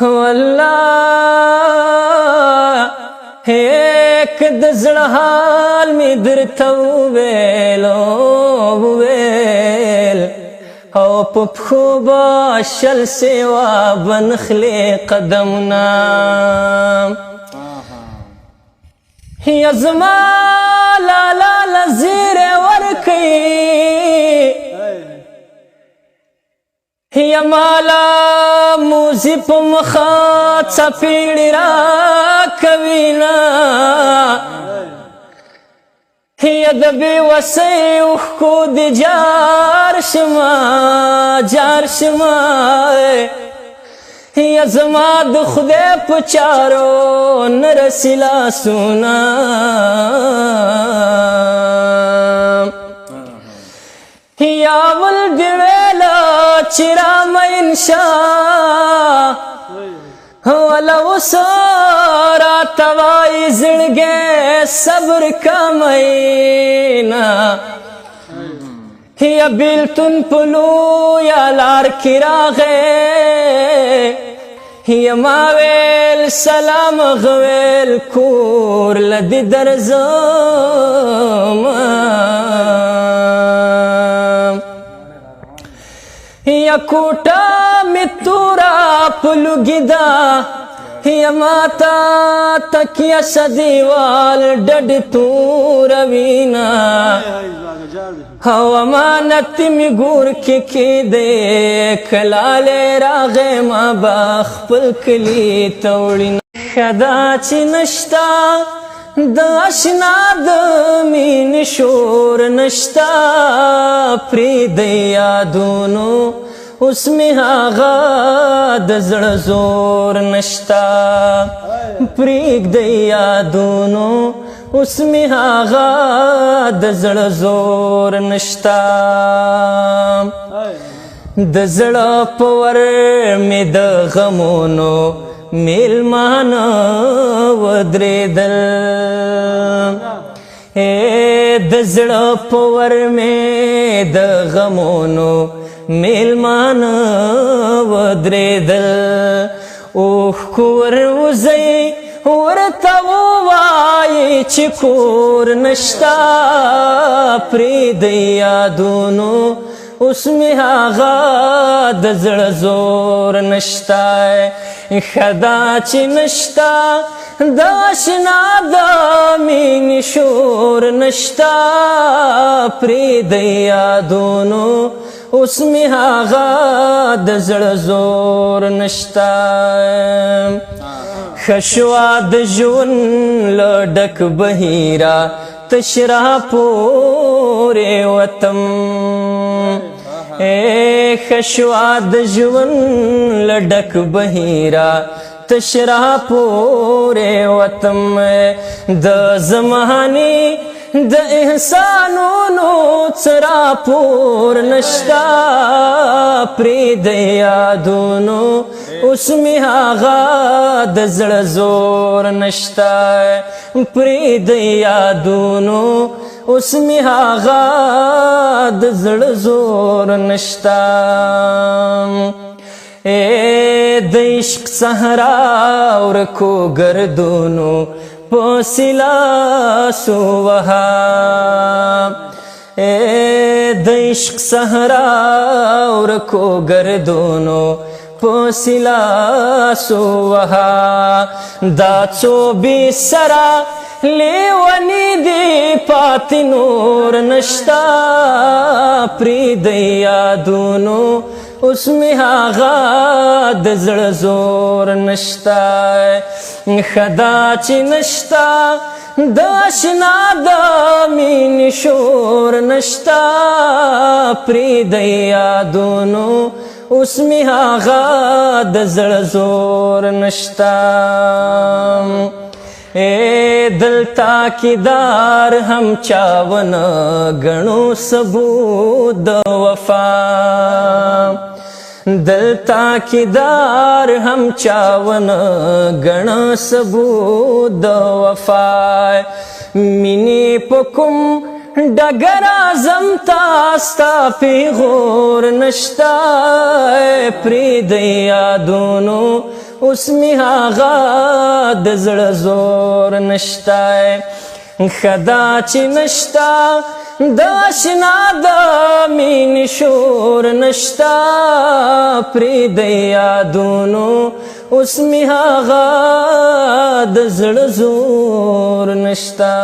والله هیک د زړه حال می درته وویل، وویل او په پښو به 20 سیوا بنخلې قدمونه. یا زما لالا لزیر ورکی، یا مالا موزی په مخه څپېړې را کوي نه، یا د بې وسۍ اوښکو د جار شمه، جار شمه. یا زما د خدای په چارو نه رسي لاسونه. یا ول دی ویلا چې را انشا ولو سارا توای زړګې صبر کمینا. یا بیلتون پلو یا لار کی راغې، یا ما ویل سلام غویل کور لدی درزم. یا کوټه می تورا پلوګی دا، یا ماتا تکیا سدیوال ډډ تور وینا. هو امانت می ګور کې کې دې کلاله راغې، ما با خپل کلی توړي. خدا چې نشتا د اشنا د مين شور نشتا، پری د یادونو اوس می هغه د زړه زور نشتا. پریک د یادونو اوس می هغه د زړه زور نشتا. د زړه پور می د غمونو میلمان ودریدل، اے د زړه پور می د غمونو میلمان ودریدل. اوخ کور وزي ورته وای چې کور نشتا، پری د یادونو اوس می هغه د زړه زور نشتا. خدا چې نشتا د اشنا د مين شور نشتا، پری د یادونو اوس می هغه د زړه زور نشتا. خشوا د ژوند لډک بهیرا تشرا پورې وتم، اے خشوا د ژوند لډک بهیرا تشرا پورې وتم. د زمانی د احسانونو څرا پور نشتا، پری د یادونو اوس می هغه د زړه زور نشتا. پری د یادونو اوس می هغه د زړه زور نشتا. اے د عشق صحرا ورکو ګردونو پسلا سوها، اے د عشق صحرا ورکو ګردونو پسلا سوها. دا څو بي سرا لیونی دی پات نور نشتا، پری د یادونو اوس می هغه د زړه زور نشتا. خدا چې نشتا د اشنا د مين شور نشتا، پری د یادونو اوس می هغه د زړه زور نشتا. اے دلتا کی دار هم چاون غنو ثبوت د وفا، دلتا کی دار هم چاون غن ثبوت د وفا. مینی پکم ډګر ازم تاستا پیغور نشتا، پری د یادونو اوس می هغه د زړه زور نشته. خدا چې نشتا د اشنا د مين شور نشتا، پری د یادونو اوس می هغه د زړه زور نشتا.